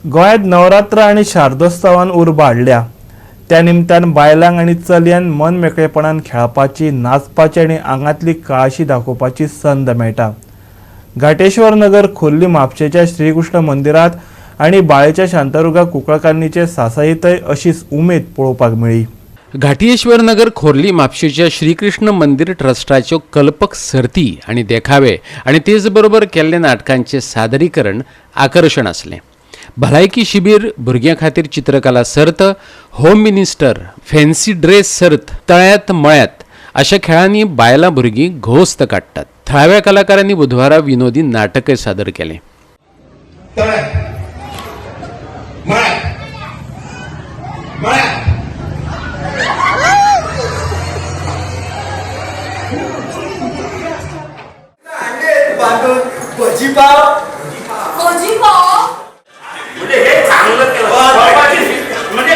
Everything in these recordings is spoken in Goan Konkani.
गोंयांत नवरात्र आनी शारदोत्सवान उर्बा हाडल्या. त्या निमतान बायलांक आनी चलयांक मन मेकळेपणान खेळपाची, नाचपाची आनी आंगांतली कळाशी दाखोवपाची संद मेळटा. घाटेश्वर नगर खोर्ली म्हापशेच्या श्रीकृष्ण मंदिरांत आनी बाळेच्या शांतादुर्गा कुंकळकान्नीचे सासायेंतय अशीच उमेद पळोवपाक मेळ्ळी. घाटयेश्वर नगर खोर्ली म्हापशेच्या श्रीकृष्ण मंदिर ट्रस्टाच्यो कल्पक सर्ती आनी देखावे आनी तेच बरोबर केल्ले नाटकांचें सादरीकरण आकर्शण आसलें. भलायकी शिबीर, भुरग्यां खातीर चित्रकला सर्त, होम मिनिस्टर, फॅन्सी ड्रेस सर्त, तळ्यात मळ्यात अशा खेळांनी बायलां भुरगीं घोस्त काडटात. थळाव्या कलाकारांनी बुधवारा विनोदी नाटकय सादर केलें. भजी पाव. भजी पाव. म्हणजे हे चांगलं केलं म्हणजे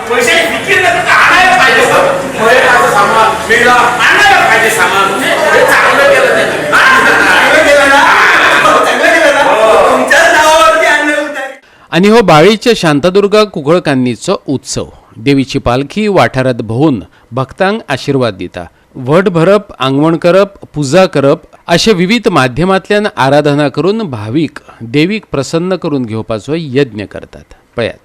पैशाची फिकीर न करता आणायला पाहिजे सर. मयताचं सामान मेला आणायला पाहिजे सामान. म्हणजे हे चांगलं केलं त्यांनी. चांगलं केलं ना, चांगलं केलं ना, तुमच्याच नावावरती आणलं उतारी. आनी हो बाळीच्या शांतादुर्गा कुंकळकान्नीचो उत्सव. देवीची पालखी वाठारांत भोंवून भक्तांक आशिर्वाद दिता. वट भरप, आंगवण करप, पुजा करप अशे विविध माध्यमांतल्यान आराधना करून भावीक देवीक प्रसन्न करून घेवपाचो यज्ञ करतात. पळयात.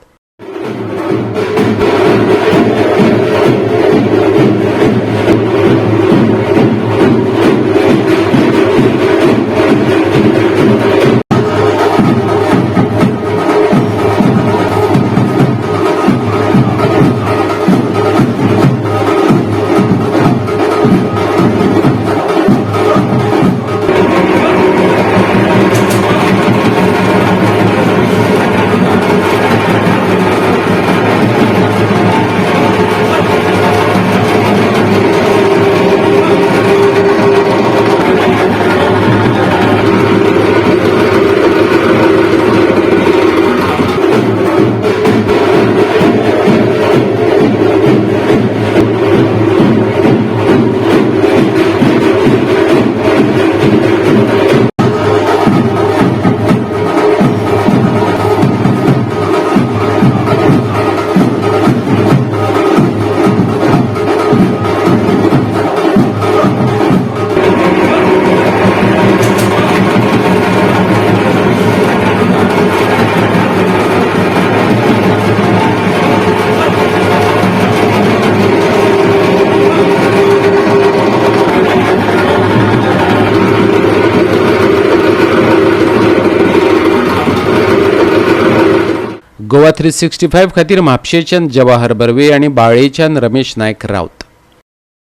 गोवा 365 खातीर म्हापशेच्यान जवाहर बर्वे आनी बाळेच्यान रमेश नायक राऊत.